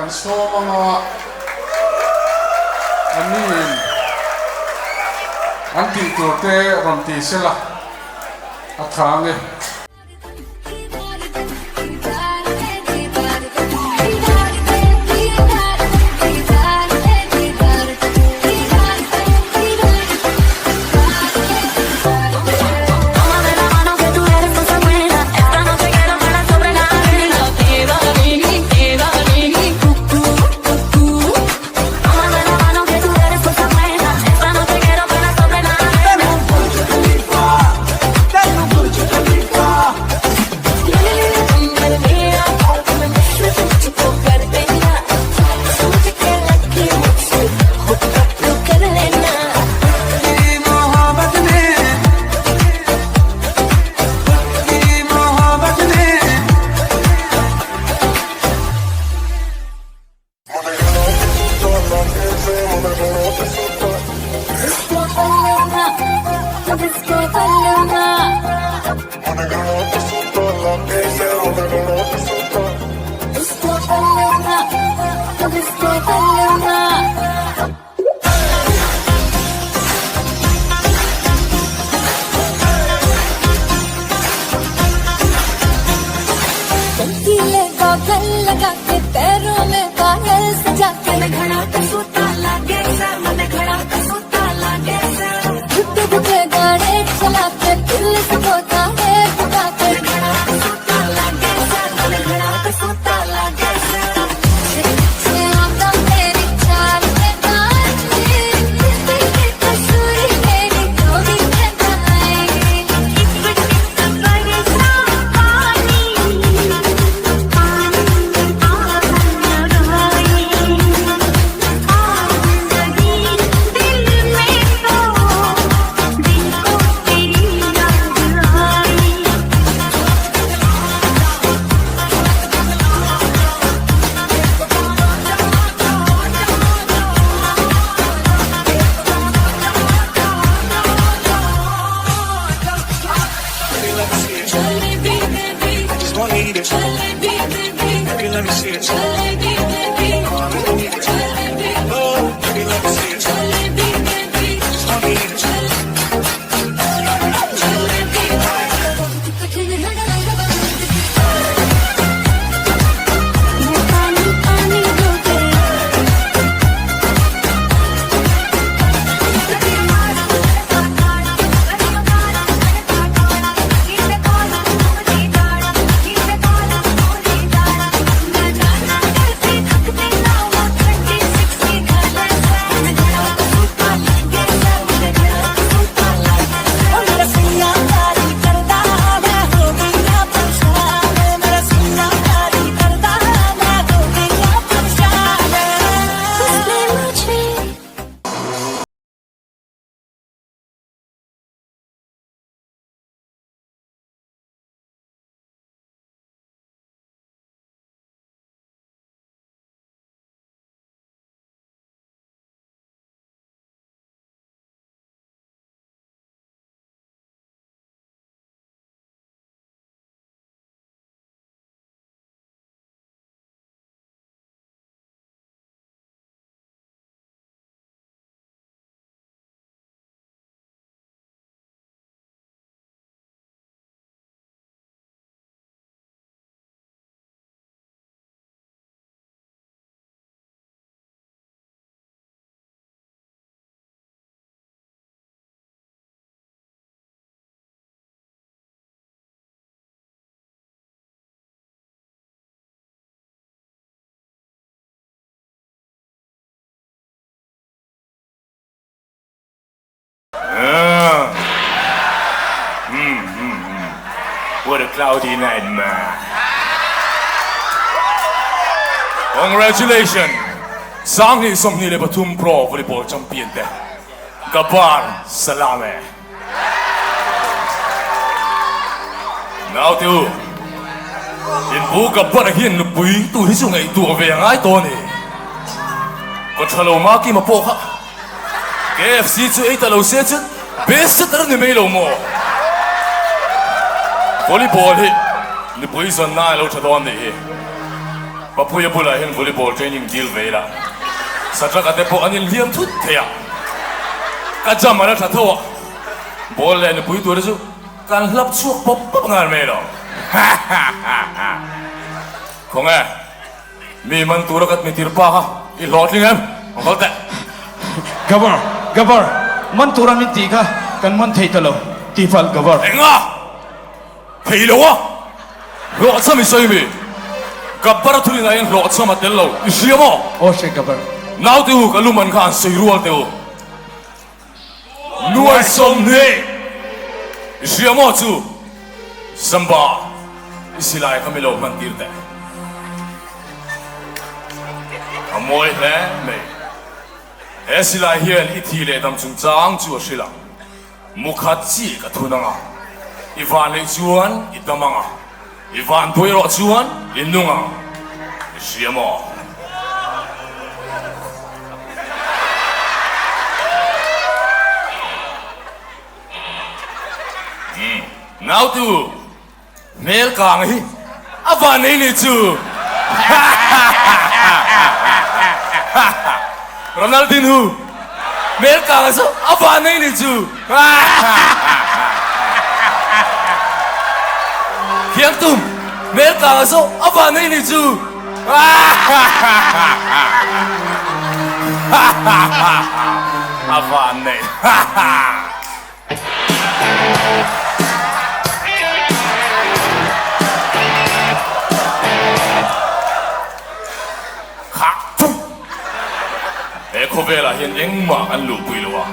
Kan sawm anga anniin an tih tur te rawn ti sela a tha ang e. What a cloudy night, man. Congratulations! 2023 Pro Volleyball Champion te Gabar Salame. Naute u, in pu Gabar hian nupui tu hi chu ngaihtuah ve a ngai tawh a ni. Kawthalo Makima pawh kha KFC chu ei ta lo se chuan best setter a ni mai lo maw? Volleyball hi nupui zawn nan a lo tha dawn nih hi. Papuia bulah hian volleyball training dil ve ila, Sadraka te pawh an inhliam thut thei a, ka jam a la tha tho a, ball leh nupui tur te chu kan hlap chhuak pawp pawp nghal mai lo. Khawnge, mi man tura ka mitir pa kha i hlawhtling em? Ang kal teh. Gabar, Gabar, man tura min tih kha kan man thei ta lo, ti fal Gabar. Enga? Thei lo a, hlawhchham i sawi mi? Gabbar a thurin ah hian hlawhchham a tel lo, i hria maw? Aw hre Gabbar. Naute u ka luman kha an sawi rual teh u. Nuai 20! I hria maw chu? Zamba, i silai kha mi lo hman tir teh. A mawi hle mai. He silai hian i thi leh dam chungchang chu a hrilh ang. Mu khat chi ka thun ang a, i van leh chuan i dam ang a, i van buai erawh chuan i nung ang, i hria maw? Umm, nautu! Hmel kang hi a van nei ni chu. Ronaldinho hmel kang chu a van nei ni chu. Khiangtum hmel kang chu a van nei ni chu. A van nei. He khawvelah hian engmah kan luhpui lo a,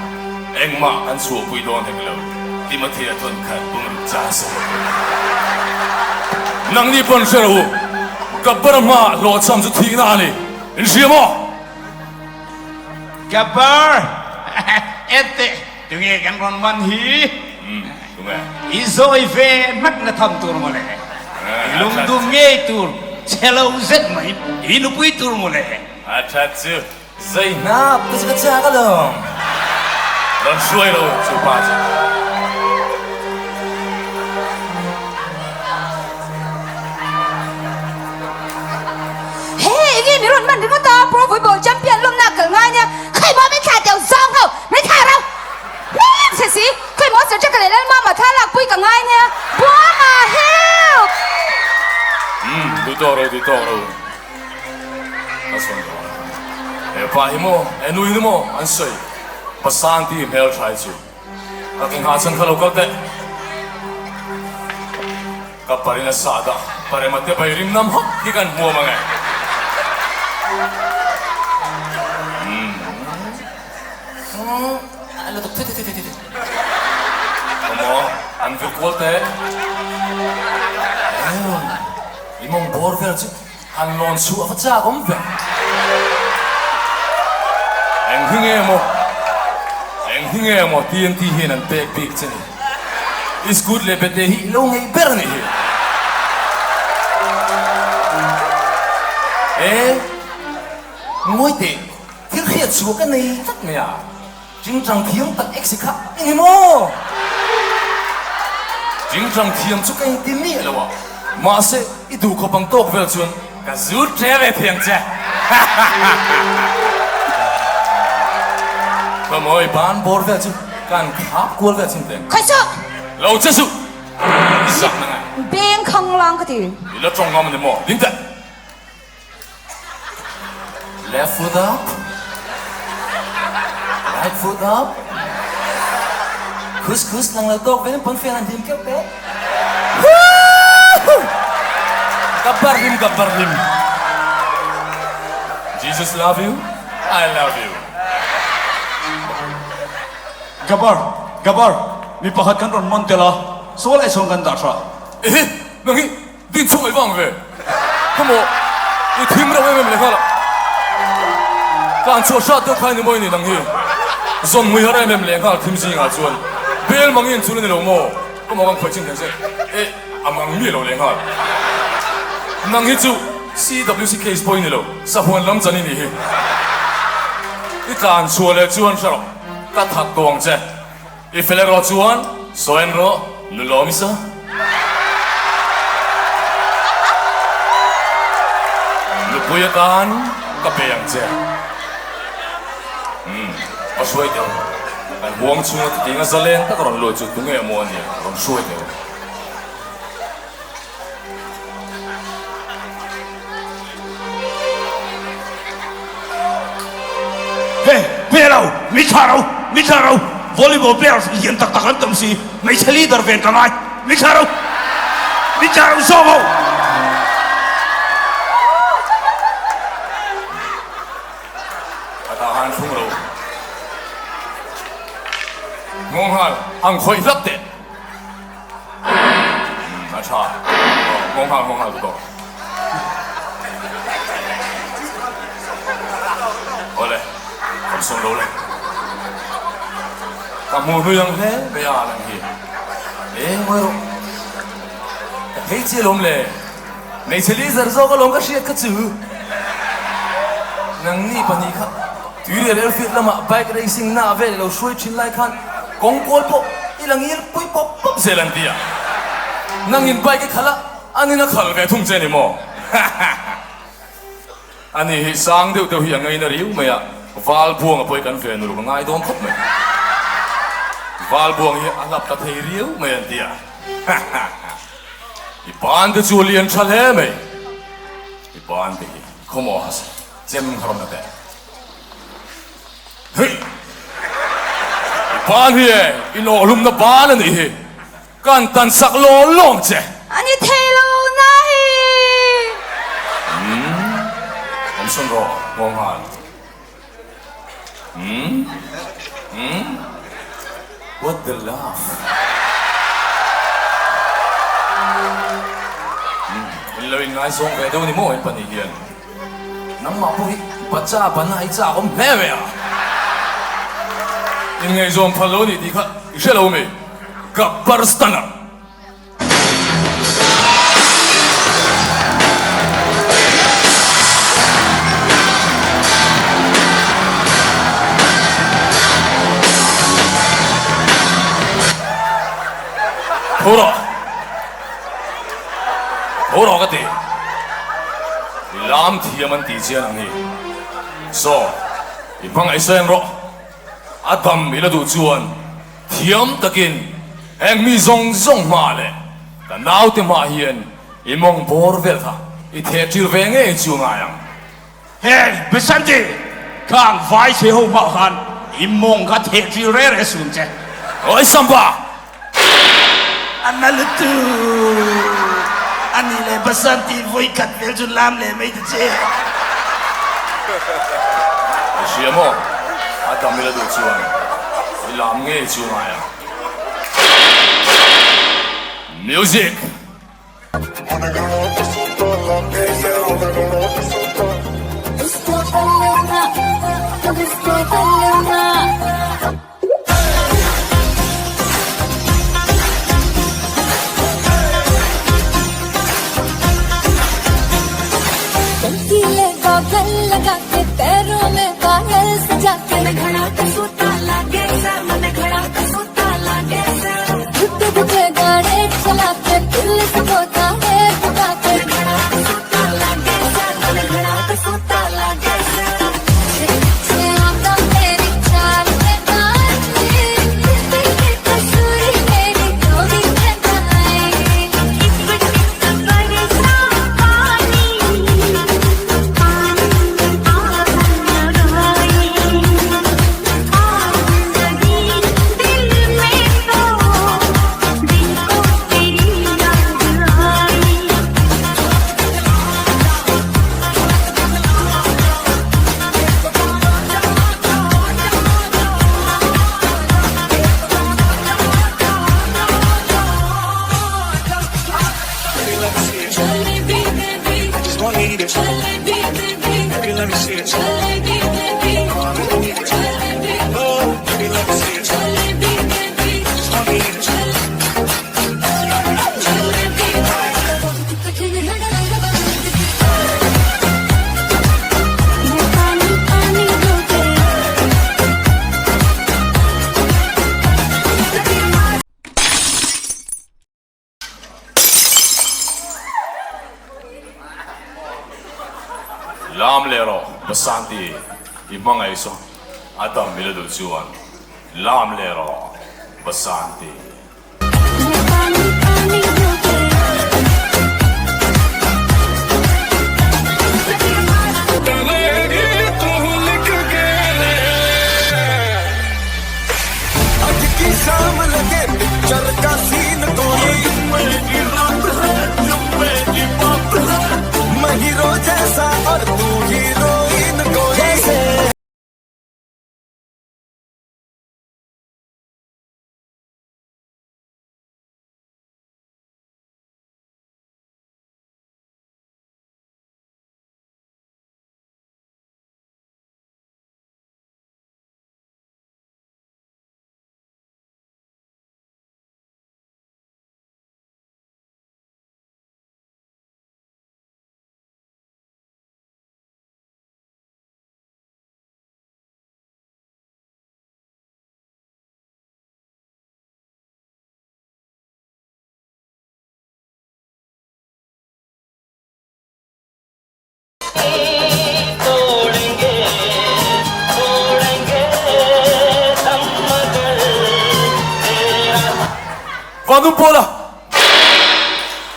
engmah kan chhuahpui dawn hek lo, Timothea chuan khat bungruk cha sawi. Nangni pawn hre rawh u, Gabbar hmaah hlawhchham chu thihna a ni, in hria maw? Gabbar, Ente, tunge kan rawn man hi? Umm, tunge? I zawi ve hmak na tham tur mawle. I lungdum ngei tur che lo zet mai i nupui tur mawle. A that chu, zai hnap te chu ka chak alawm. Rawn hruai lo chu pa chu. He enge mi rawn man ringawt a, Pro Volleyball Champion lawmna a kal ngai ania, khawimaw min thlah teuh zawng ho, min thlah ro hmel che si, khawimaw Serchaka leh Lalmama thla lakpui ka ngai ania, Buanga help! Umm, duh tawk ro, duh tawk ro. Ka sawn lo a. He pa hi maw, he nu hi ni maw an sawi, Basanti hmeltha hi chu. Ka ke nghah chhan kha lo kal teh. Ka parin a sah dah parema te bai rim nam hawk hi kan hmuam ang e. Awmaw an vir kual teh. I mawng bawr vel chu Han lawn chhuah va chak awm ve. Eng hi nge maw? Eng hi nge maw TNT hian an pek bik che ni? I scoot leh bete hi i lo ngei ber a nih hi. E, ngawi teh, thil hriat chhuah ka nei tlat mai a. Chingchang thiam tak ek si kha i ni maw? Chingchang thiam chu ka inti miah lo a, mahse i duh khawp ang tawk vel chuan ka zut ṭe ve thei ang che. Ka mawi ban bawr vel chu kan khap kual vel chin teh. Khawi suh! Lo che suh! I zak na ngai. Beng khang lang ka ti. I la ṭawng ngam a ni maw? Ding teh! Left foot up, right foot up, Kus kus lang lo tawk vel pawn fian an hlim keuh teh. Woohoo! Ka bar hlim ka bar hlim. Jesus love you, I love you. Gabar, Gabar, mi pakhat kan rawn man tel a, saw leh sawn kan dah tha. Ehe, nang hi Din chhung ei vang ve. Khawmaw i thim reuh em em leh nghal a. Tlan chhuah hrat deuh kha i ni maw i ni nang hi. Zawn hmui har em em leh nghal thim zingah chuan bel mang i inchul a ni lo maw? Khawmaw kan khawih chin thei che e a mang mi lo leh nghal. Nang hi chu CWC case pawh i ni lo, sahuan lam chan i nih hi. I tlan chhuah leh chuan hre rawh, ka that tawh ang che. I fel erawh chuan sawi an rawh nu lawm i sa. Nupui atan ka pe ang che. Umm, ka hruai teh u. Kan huang chhunga titinga zalen tak a rawn lut chu tunge maw a nia, rawn hruai teh u. He, pe lo, mi thla ro, mi thla ro, volleyball players lian tak tak an tam si, hmeichhe leader ven ka ngai, mi thla ro, mi thla ro zawk ho. A tah han thlung lo. Nghawng nghal, ang khawih hlak teh. A tha. Nghawng nghal, nghawng nghal ka tawh. Awle, ka sawm lo le. Ka hmu hnui ang hle mai a lang hi. E, ngawi rawh. Ka thei che alawm le. Hmeichhe lizar zawk alawm ka hriat kha chu. Nangni pahnih kha Tuirial Airfield lamah bike racing na vel lo hruai thin lai khan kawng kawl pawh i la ngil pui pawp pawp zel an ti a. Nangin bike i khalh a, anin a khalh ve thung che ni maw? Ani hi sang deuh deuh hi a ngaina riu mai a, Valbuanga pawh hi kan ve nuluk a ngai dawn khawp mai. Valbuang hi a hlap ta thei riau mai an ti a. I ban te chu a lian tha hle mai. I ban te hi khawmaw has chem kha rawn la teh. Hei! I ban hi e, i nawhlumna ban a nih hi. Kan tan sak law lawng che. A ni thei lo na hi. Umm, awm sawn rawh, ngaw nghal. Umm, umm, what the love. Umm, in lo inngaizawng ve deuh ni maw in pahnih hian. Nangmah pawh hi bacha bana i chak awm hle mai a. Inngaihzawm phal lo a nih tih kha i hre lo mi? Gabbar Stunner. Tho rawh. Tho rawh ka ti. I lam thiam an tih chian ang hi. Saw, i hmangaihseng rawh. A dam i la duh chuan thiam takin heng mi zawng zawng hma leh ka naute hma hian i mawng bawr vel kha i theh tir ve ngei chu ngai ang. Hei Besanti, khang vai chhe ho hmah khan i mawng kha theh tir re re sun che. Oi Samba! A na lutuk a ni le Basanti vawi khat vel chu lam leh mai ta che. I hria maw? A dam ila duh chuan i lam ngei chu ngai ang. Music! Lam leh rawh Basanti, i hmangaih saw a dam i la duh chuan lam leh rawh Basanti. Vanum Pawla,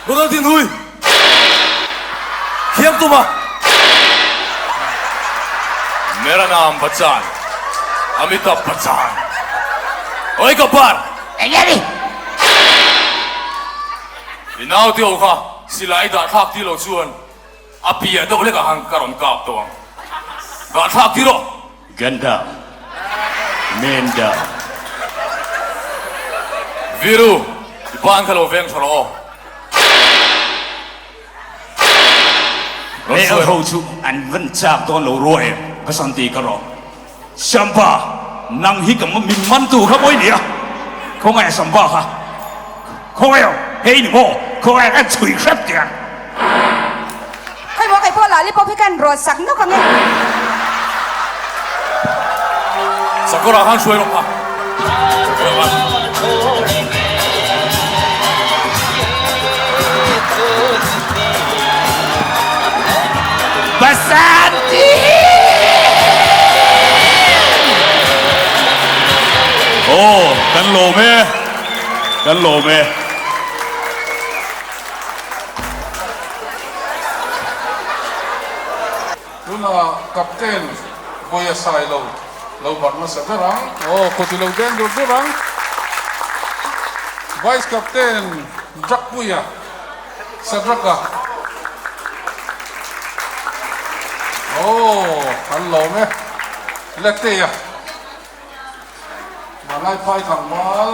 Ronaldinho hui thiam tuma Mera naam Bachchan, Amitabh Bachchan, Oi Gabbar! Enge ni? I naute ho kha silai dah thlak tir lo chuan A piah deuh hlek ah khan ka rawn kap tawh ang. Dah thlak tir rawh! Ganda, Man down. Viru, i ban kha lo veng tha rawh aw. Rawn Hmel sawi ho rawh. chu an van chak dawn lo rua em? Ka santi ka rawh. Samba, nang hi ka min mantu kha mawi nia. Khawngaih Samba kha. Khawngaih hei ni maw? Khawngaih kan chhui hrep teh ang. Khawi maw kei pawh lollipop hi kan rawt sak nawk ang e. Sakawrah khan hruai rawh kha. Sakawrah khan. Basanti! Aw, kan lawm e, kan lawm e. Tuna Captain Vawi a sai lo lo barh nasa ber ang. Aw, kut i lo deng dur dur ang. Vice Captain Drakpuia Sadraka. Aw, an lawm e. Letea. Malai phai tlangval.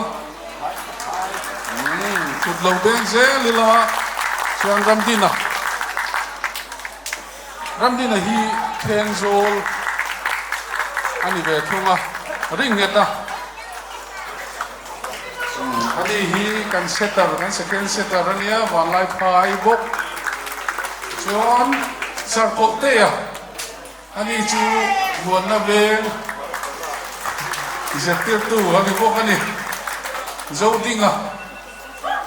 Umm, kut lo deng zel ila chuan Ramdina. Ramdina hi Thenzawl a ni ve thung a, ring nghet a. Ani hi kan setter, kan second setter a nia, Vanlai phai bawk. Chuan Sarkawlhtea ani chu Muanna veng zirtirtu a ni bawk a ni. Zodinga.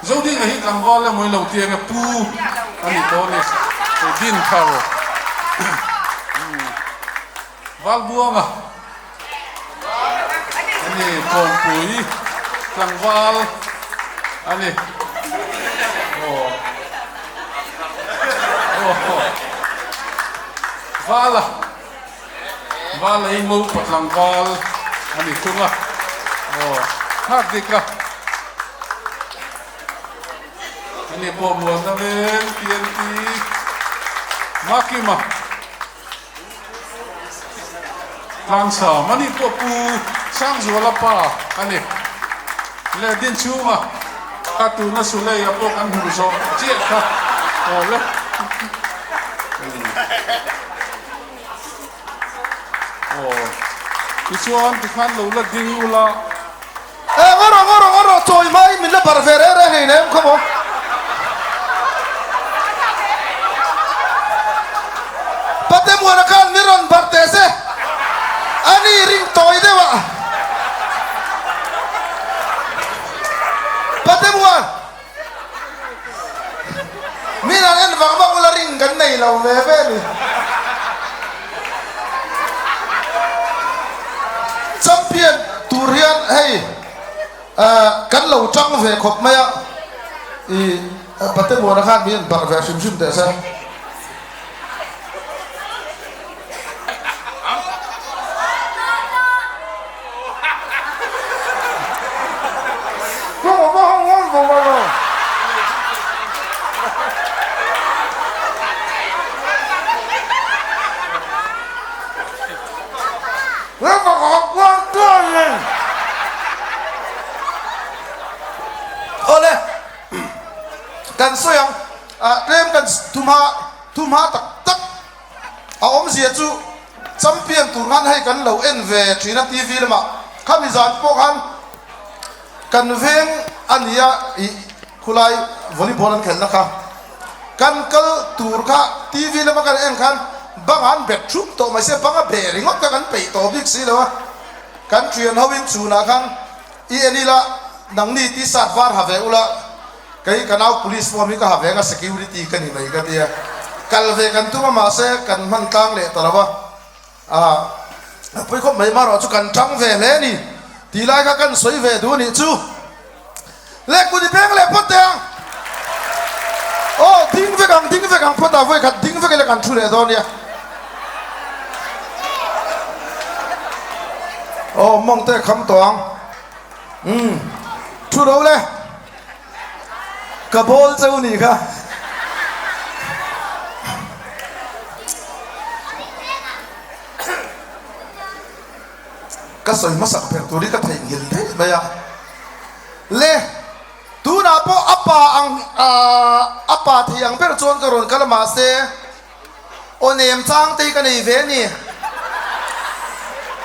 Zodinga hi tlangval emaw ilo ti enge pu a ni tawh a ni. Hei Dinthar Valbuanga a ni, Kawnpui tlangval a ni. Aw aw Vala Vala hi Ngopa tlangval a ni thung a, aw nghak dik a. Ani pawh mualna veng TNT Makima Tlangsam ani pawh Pu Sangzuala pa a ni. Leh Dinchhunga kha tuna Suleia pawh kan hmuh zawh chiah kha aw le. Aw, tichuan tikhan lo la ding ula. Eh, ngaw rawh, ngaw rawh, ngaw rawh, chawi hmain min la bar ve reh reh hlein em kha maw? Pate Muana khan min rawn bar teh se, a ni ring tawi deuh a. Pate Muan! Min han en vang vang ula ring kan nei lo ve ve ni. Kan lo tang ve khawp mai a, i Pate Muana khan min an barh ve hrim hrim teh se. Awle, kan sawi ang, tlem kan thumha thumha tak tak a awmzia chu champion tur khan hei kan lo en ve thin a TV lamah khami zan pawh khan kan veng a nia ih khulai volleyball an khelhna kha kan kal tur kha TV lama kan en khan bangah an bet thup tawh mai sia banga beh ringawt kha kan peih tawh bik si lo a kan thian ho in chhunah khan i en ila nangni t-shirt var ha ve ula kei ka nau police form hi ka ha ve anga security ka ni mai ka tia kal ve kan tum a mahse kan hman tlang leh ta lo a. A pui khawp mai marawh chu kan tang ve hle a ni tih lai kha kan sawi ve duh a nih chu. Le kut i peng leh phawt teh ang. Aw ding vek ang ding vek ang phawt a vawi khat ding vek ila kan thu leh dawn nia. Aw mawng te kham tawh ang. Umm thu ro le. Ka bawl cheu nih kha. Ka sawi hmasak ber tur hi ka theihnghilh daih mai a. Le, tunah pawh a pa ang a pa thei ang ber chuan ka rawn kal a mahse aw nem chang te hi ka nei ve a ni.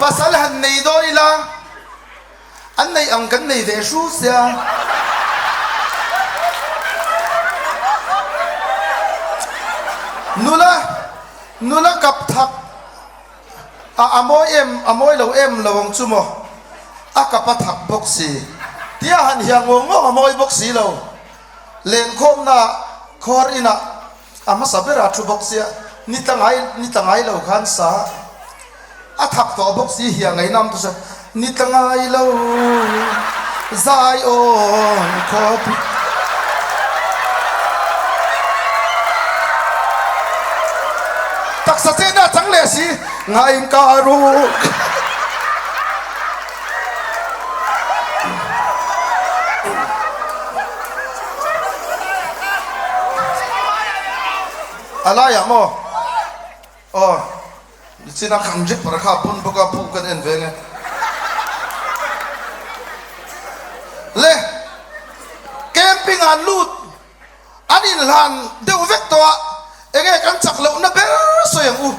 Pasal han nei dawn ila. An neih ang kan nei ve hru sia. Nula, nula kap thak a a mawi em, a mawi lo em lo ang chu maw? A kap a thak bawk si. Tia han hiah ngawng ngawng a mawi bawk si lo. Lenkhawmna khawr inah a hmasa berah thu bawk sia, ni tla ngai, ni tla ngai lo khan sa a thak tawh bawk si hiah ngainam tu sa, ni tla ngai lo zai awn khawp. Taksa chetna a chang leh si, ngain ka ruk. A laiah maw? Aw, nichina kan ripper kha a bun bawk a, bu kan en ve nge. Le, camping ah an lut, an inhlan deuh vek tawh a, enge kan chak lohna ber sawi ang u.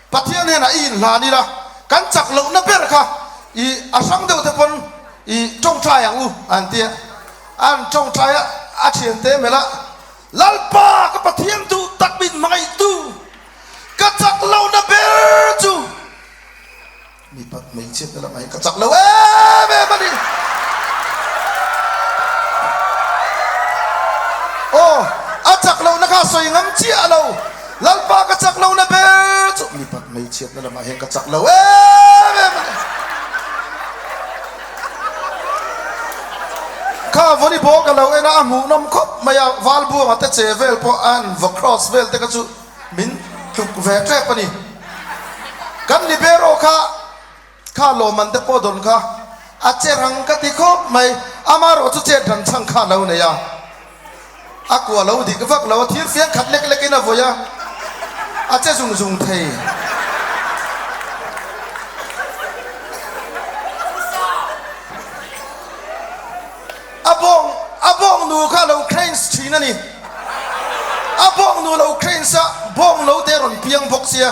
Pathian hnenah i inhlan ila, kan chak lohna ber kha i a hrang deuh te pawn i tawngtai ang u, an ti a. An tawngtai a, a thiante melh a, Lalpa, ka Pathian duh tak min hmangaihtu, ka chak lohna ber chu mipat hmeichhiatna lamah hian ka chak lo em em a ni. Aw, a chak lohna kha a sawi ngam chiah lo. Lalpa ka chak lohna ber chu mipat hmeichhiatna lamah hian ka chak lo em em a ni. Kha volleyball ka lo en a, a hmuhnawm khawp mai a, Valbuanga te che vel pawh an va cross vel te kha chu min tluk ve tep a ni. Kan libero kha kha lawmman te pawh dawn kha a che rang ka ti khawp mai, amaherawh chu chet ran chhang kha a lo nei a, a kua lo dik vak lo a, thir fiang khat lek lek in a vawi a, a che zung zung thei. A bawng a bawng nu kha lo cranes thin a ni. A bawng nu lo cranes a, bawng lo te rawn piang bawk sia.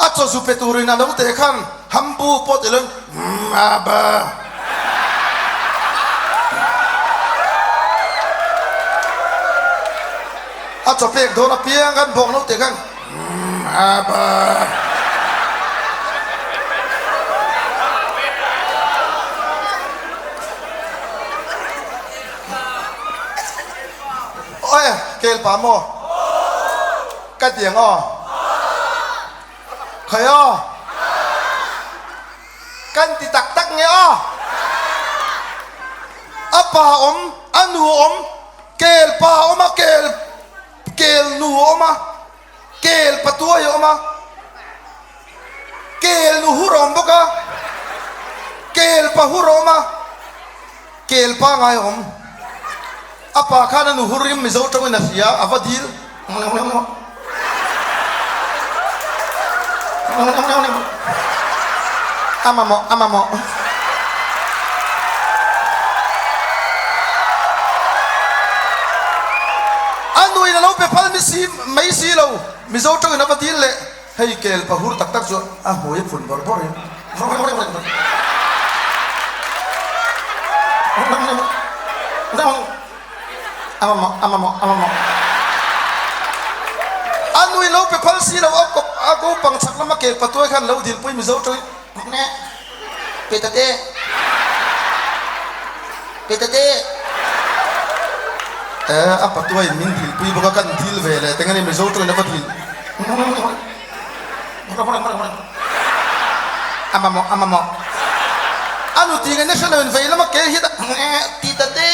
A chaw zu pe turin a lo te khan hambu pawh ti loin umm a ba. A chaw pek dawn apiang khan bawng lo te khan umm a ba. Aw kel pa maw? Ka ti ang aw. Khai aw. Kan ti tak tak nge aw. A pa awm, a nu awm, kel pa awm a, kel kel nu awm a, kel patuai awm a, kel nu hur awm bawk a, kel pa hur awm a, kel pa ngai awm. A pa khan a nu hur rim Mizo tawngin a hria, a va dil. A mamawh, a mamawh. A nuin a lo pe phal mi si mai si lo, Mizo tawngin a va dil leh. Hei kel pahur tak tak chu a hmui a phun bawrh bawrh in A mamawh, a mamawh, a mamawh. A nui lo pe phal si lo, a kawp a ko pang chhak lama kel patuai khan lo dilpui Mizo tawngin Pe ta te, pe ta te. Eh, a patuaiin min dilpui bawk a, kan dil ve leh teng a ni, Mizo tawngin a va dil. A mamawh, a mamawh. A nu tih ngaihna hre loin vei lama ke hian a ti ta te.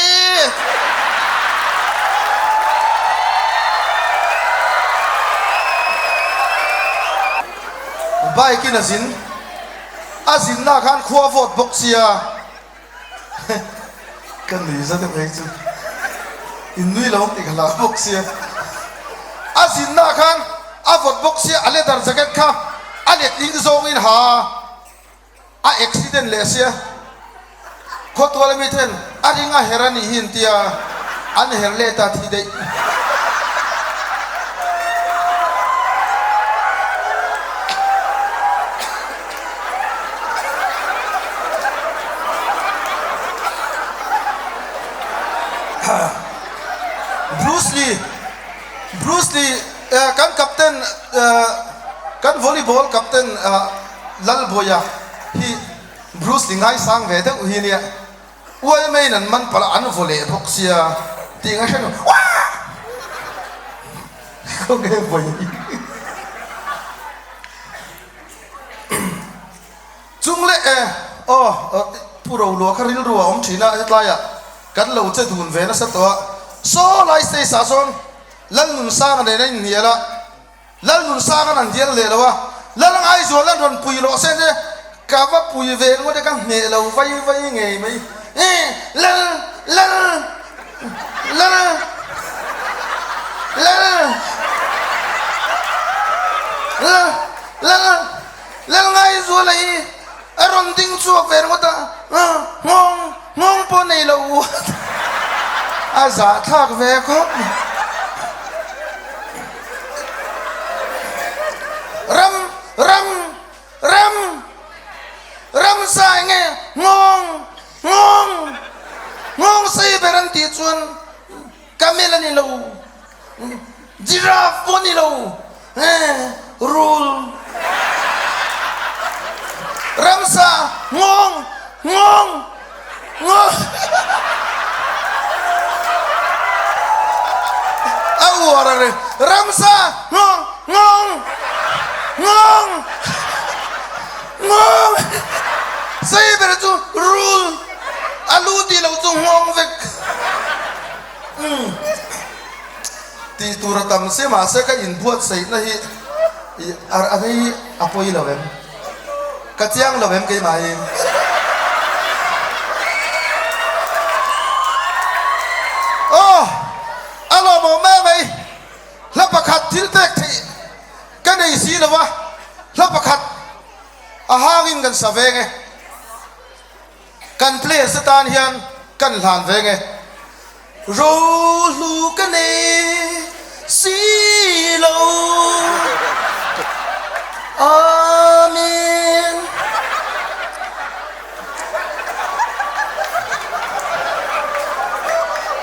Bike in a zin. A zinna khan khua vawt bawk sia ka nui za deuh hei chu in nui lo ang tih ka hlau bawk sia. A zinna khan a vawt bawk sia a leather jacket kha a letling zawngin ha a accident leh sia. Khawtual ami ten a ring a her a nih hi an tia, an her leh ta thi daih. Bruce Lee Bruce Lee kan captain kan volleyball captain Lalbuaia hi Bruce Lee ngaisang ve deuh hi nia, uai maiin an man palh a, an vaw leh bawk sia tih ngai hre lo, Uaa! Khawnge vawi hi? Chung leh e, aw, Pu Rolua kha rilru a awm thin a, hetlaiah kan lo che dun ve nasa tawh a, saw lai stage ah sawn Lalnunsanga nen a inhnial a, Lalnunsanga'n an dial leh lo a, Lalngaizuala'n rawn pui rawh se che, ka va pui ve ringawt e, ka hneh lo vai vai ngei mai. E, Lal, Lal, Lal, Lal, Lal, Lal, Lalngaizuala hi a rawn ding chhuak ve ringawt a, nghawng, nghawng pawh nei lo a zahthlak ve khawp mai. Ram, ram, ram, ramsa enge nghawng, nghawng, nghawng sei ber an tih chuan camel a ni lo, giraffe pawh a ni lo, rul, ramsa, nghawng, nghawng, nghawng a uar a ri, ramsa, nghawng, nghawng, nghawng, nghawng, sei ber chu rul, a lu tih loh chu nghawng vek. Tih tur a tam si mahse ka inbuatsaihna hi a rei a pawi lo em? Ka chiang lo em keimah hi? Aw! A lawmawm em mai! Hla pakhat thil pek theih ka nei si lo a, hla pakhat a hangin kan sa veng e. Kan players te tan hian kan hlan ve nge. Rohlu ka nei si lo. Amen.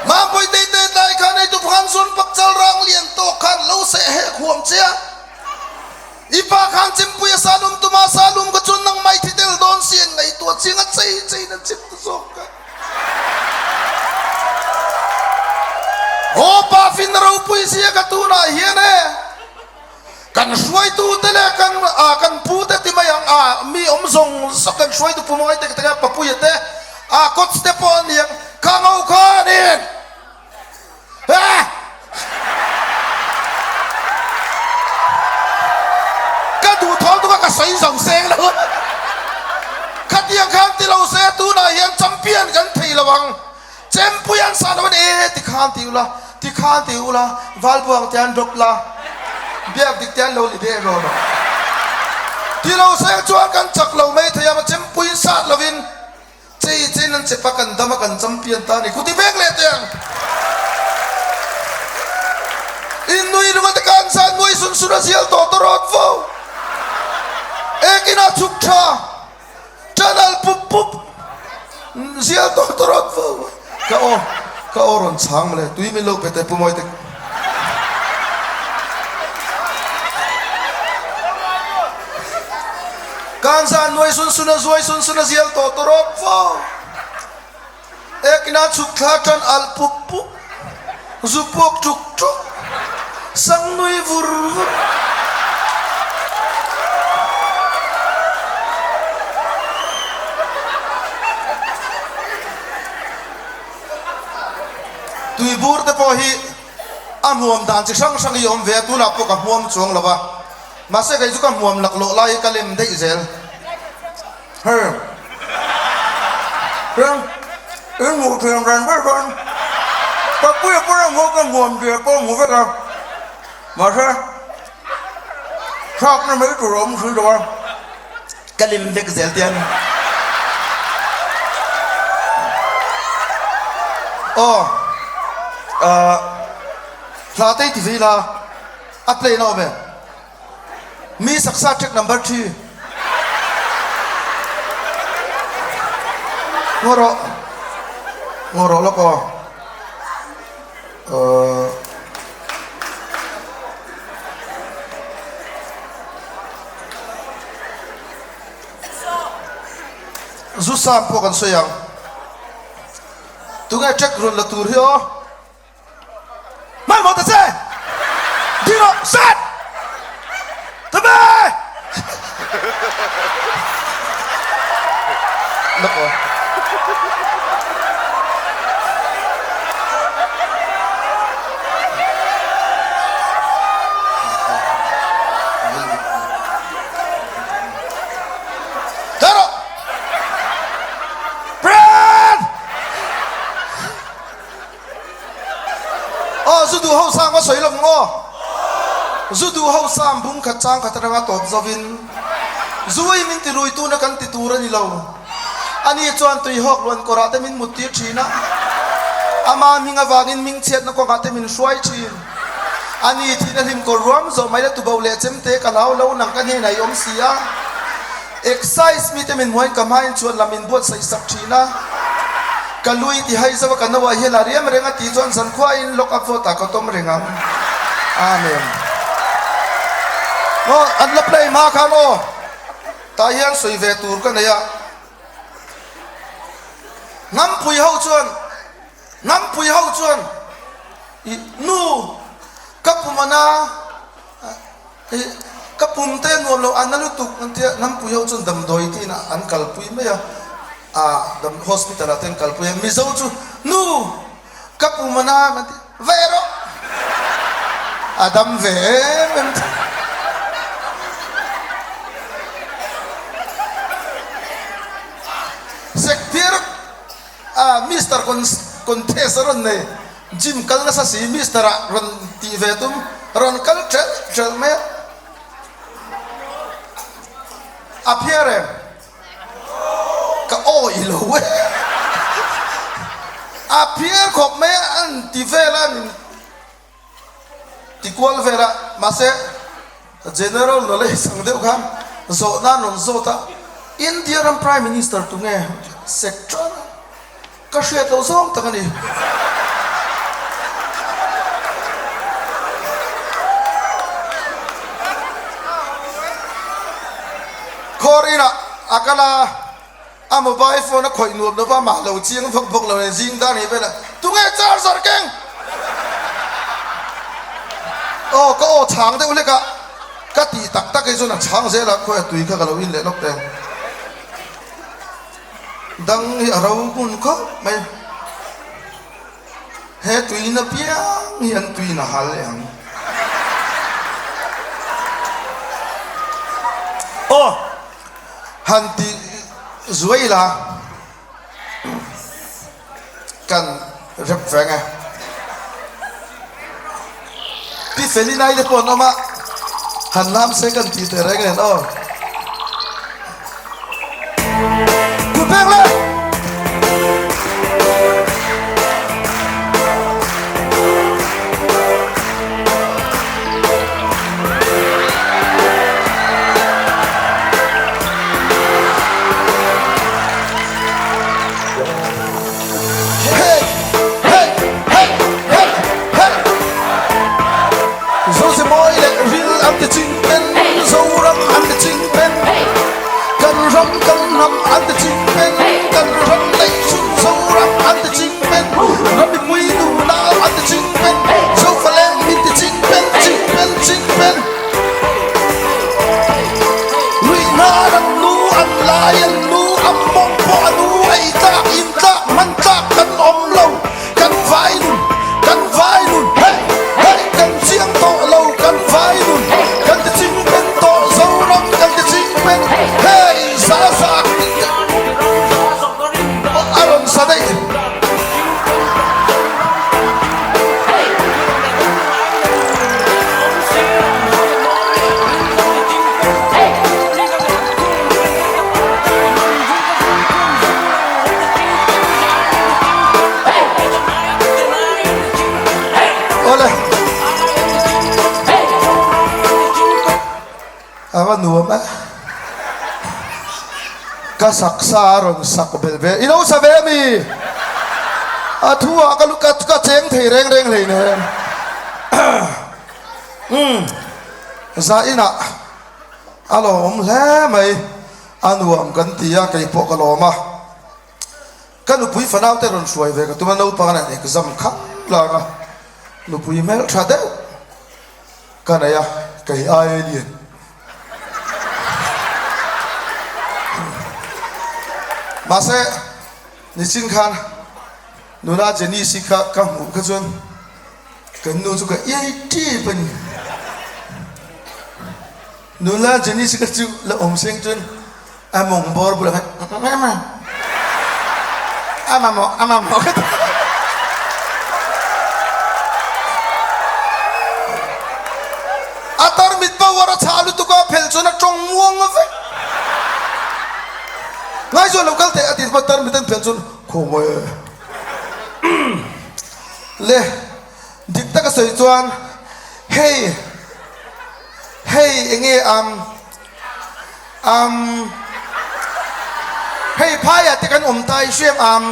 Mampuii Teite tlai khan hei tu phan zawn pakchal rang lian tawk khan lo seh heh khuam che a. I pa khan chimpui a sa lum tuma sa lum ka chuan nang mai thi tel dawn si an ngaihtuah ching a chei chei in an chim ta zawk ka. Aw pa fin ropui sia ka tunah hian e kan hruaitu te leh kan a kan pu te ti mai ang a mi awm zawng zawng kan hruaitu pu Mawi te ka ti a Papuia te. A coach te pawh an niang khang ho khanin he ka duh thawl tuk a ka sawi zo seng lo khatiang khan ti lo se tunah hian champion kan thei lo ang chempui an sah lo a ni e tikhan ti ula tikhan ti ula valbuang te an drop la biak dik te an lo li deh rawh rawh ti lo seng chuan kan chak lo mai thei a chempui sat lovin Chei chein an chep a, kan dam a, kan champion ta a ni. Khuti vek leh teh ang. In nui ringawt te khan zan nuai sun sun a zial tawh ta rawt vo. Ekin a chhuk tha, tunnel pup pup zial tawh ta rawt vo. Ka aw, ka aw rawn chhang mawle, tui min lo pe teh Pu Mawite. Kan zan nuai sun sun a zuai sun sun a zial tawh tawh rawp fo. Ekina chhuk thla tan alh pup pup, zu puak tuk tuk, sang nui vur vur. Tuibur te pawh hi a hmuam dan chi hrang hrang hi a awm ve a, tunah pawh ka hmuam chuang lo va. Mahse kei chu ka hmuam laklawh lai hi ka lem daih zel. Hei Eng in hmuh thiam ran ber chuan Papuia pawh a hmuh ka hmuam zia pawh a hmu vek a, mahse thlakna mai tur a awm si lo a. Ka lem vek zel te a ni. Aw ah hla te i ti vei la a play na awm em? Mi saksa track number thi. Ngaw rawh ngaw rawh lawk aw. Ahh. Zu sam pawh kan sawi ang. Tunge track rawn la tur hi aw. Hmanhmawh ta che! Ding rawh! Set! Tabe! Lawk aw. Tha rawh! Brad! Aw, zu duh ho sang a sawi lo ang aw. Zu duh ho sang bung khat chang khat atanga tawp zovin Zui min ti rui tuna kan ti tur a ni lo. Ani chuan tuihawk luan kawrah te min mut tir thin a, ama hming avangin hming chhiatna kawngah te min hruai thin. Ani thihna hlim kawr ruam zawh mai la tubo leh chemte ka hlau lo nang ka hnenah i awm si a. Excise mite min hmuain ka hmain chuan lam in buatsaih sak thin a, ka lui ti hai zauh a ka no ah hian a riam reng a tih chuan zankhua in lock up vote ah ka tawm reng ang. Amen. Aw an la play hma khan aw tah hian sawi ve tur ka nei a, Hnampui ho chuan Hnampui ho chuan i nu ka pum ana Hei ka pum te nuam lo a na lutuk an tia Hnampui ho chuan damdawi te inah an kalpui mai a, ah dam hospital ah te an kalpui a, Mizo chu nu ka pum a na an ti ve rawh a dam ve em em thei. Sekpir ah Mister Contest a rawn nei. Gym kal nasa si Mister ah rawn tih ve tum rawn kal ṭelh ṭelh mai a, a phiar em? Ka awih lo e, a phiar khawp mai a an ti vel a min ti kual vel a, mahse General knowledge ang deuh khan zawhna an rawn zawt a, India ram Prime Minister tunge? Sector. Ka hriat loh zawng tak a ni. Khawr inah a kal a, a mobile phone a khawih nuam lova mah lo chiang vak bawk lo nen zing dar hi velah tunge charger keng? Aw ka aw chhang deuh hlek a, ka tih tak tak hi chuan a chhang zel a, khawi a tui kha ka lo in leh lawk teh ang. Dang hi a ro hmun khawp mai. He tuiin apiang hi an tuiin a hal leh ang. Aw! Han ti zuai la kan rep veng e. Pi Felina te pawh an awm a, han lam se kan tih teh reng nen aw. Kut pek le! Hey! Hey! Hey! Hey! Hey! Zozimawi leh ril an ti ching pen, Zoram an ti ching pen, Kan ram kan hnam an ti ching pen, Kan ram neih chhun Zoram an ti ching pen, Ram mipui nu nau an ti ching pen, Zofaleng min ti ching pen, ching pen, ching pen. Lui hnar an nu, an lai an nu, a mawng pawh a nu, ei tlak, in tlak, hman tlak kan awm lo, kan vai nun, kan vai nun, hey, hey, kan chiang tawh lo, kan vai nun, kan ti ching pen tawh, Zoram kan ti ching pen, hey, za za, a rawn sa daih. Awle. A va nuam e. Ka sak sa a rawn sak belh ve. I lo sa ve ami? A thu ah ka ka ka cheng thei reng reng hlei nen. Umm za inah a lawm hle mai. A nuam kan ti a, kei pawh ka lawm a. Ka nupui fanau te rawn hruai ve ka tum a, naupang an exam khat lang a, nupui hmeltha deuh ka nei a, kei ai lian. Mahse, nichin khan nula Jenny-i kha ka hmuh kha chuan kan nu chu ka iai tip a ni. Nula Jenny-i kha chu la awm seng chuan a mawng bawr bulah khan a mamawh a mamawh ka ti. A tarmit power a chhah lutuk a, phel chuan a tawng muang vek. Ngaizual lo kal teh a ti chuan tarmit an phel chuan khawngaih e. Le dik taka sawi chuan hei hei enge am Am hei phaiah te kan awm ta i hriam am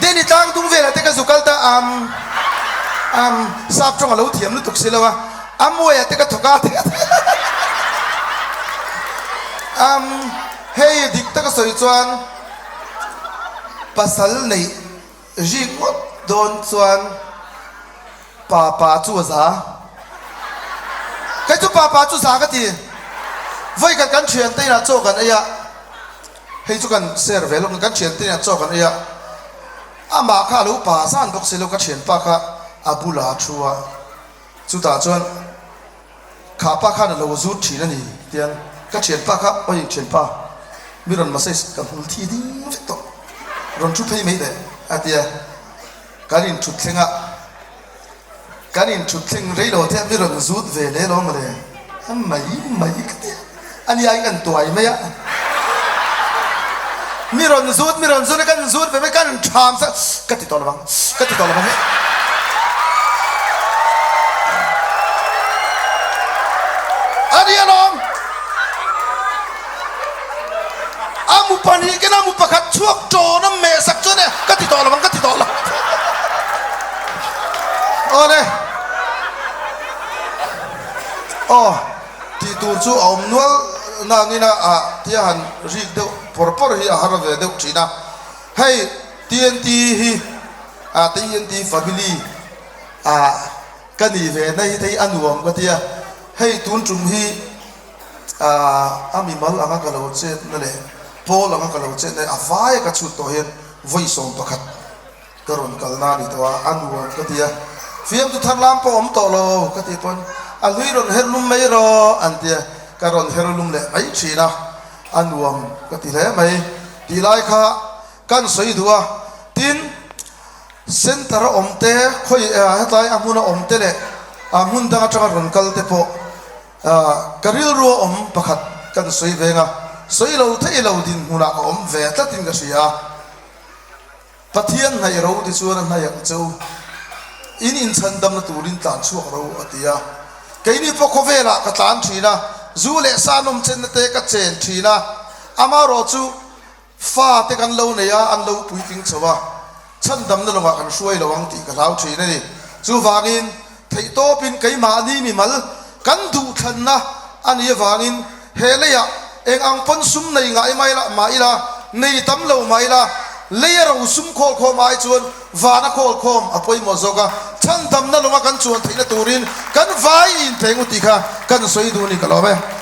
Deni tlang dung velah te ka zu kal ta am am sap tawng a lo thiam lutuk si lo a Amway-ah te ka thawk a am hei dik taka sawi chuan pasal neih Rik ngawt dawn chuan papa chu a za. Kei chu papa chu za ka ti. Vawi khat kan thiante inah chaw kan ei a, hei chu kan share ve lawk kan thiante inah chaw kan ei a, amah kha a lo pa zan bawk si lo ka thianpa kha a bulah a thu a, chutah chuan Kha pa khan a lo zut thin a ni tiang ka thianpa kha oi thianpa mi rawn massage ka hmul thi ding vek tawh rawn thu phei mai leh a tia kan in thut thleng a kan in thut thleng rei lo te mi rawn zut ve leh lo mawle a mai mai ka tia a ni aiin kan tuai mai a mi rawn zut mi rawn zut a kan zut ve mai kan tham sa ka ti tawh lo vang ka ti tawh lo vang he a ni alawm a mu pahnih kena mu pakhat chhuak tawn a meh sak chuan e ka ti tawh lo vang ka ti tawh lo awle aw Tih tur chu a awm nual nangin a ah tia han rik deuh pawr pawr hi a har ve deuh thin a. Hei TNT hi ah TNT family ah ka nih ve na hi thei a nuam ka tia. Hei tun tum hi ah a mimal anga ka lo chet na leh. Pawl anga ka lo chet lai a vaia ka chhut tawh hian vawi 11 ka rawn kalna a ni tawh a, a nuam ka ti a. Fiamtu thar lam pawh awm tawh lo ka tih pawn a hlui rawn her lum mai rawh an ti a, ka rawn her lum leh mai thin a, a nuam ka ti hle mai tih lai kha kan sawi duh a. Tin, centre a awm te, khawi hetlai a hmuna awm te leh a hmun dang atanga rawn kal te pawh Ka rilru a awm pakhat kan sawi veng a, sawi lo thei lo dinhmunah ka awm ve tlatin ka hria a. Pathian hnaih ro ti chuan a hnaih ang che u, in inchhandamna turin tlan chhuak ro a ti a. Keini pawh khawvelah ka tlan thin a, zu leh sa nawmchenna te ka chen thin a, amaherawh chu Fa te kan lo nei a, an lo puitling chho a, chhandamna lawngah kan hruai lo ang tih ka hlau thin a ni. Chuvangin, theihtawpin keimahni mimal kan duhthlanna a nih avangin he leiah eng ang pawn sum nei ngai mai la mah ila, nei tam lo mah ila, leia ro sum khawlkhawm ai chuan vana khawlkhawm a pawimawh zawk a, chhandamna lawnga kan chuan theihna turin kan vai intheng u tih kha kan sawi duh a ni ka lawm e.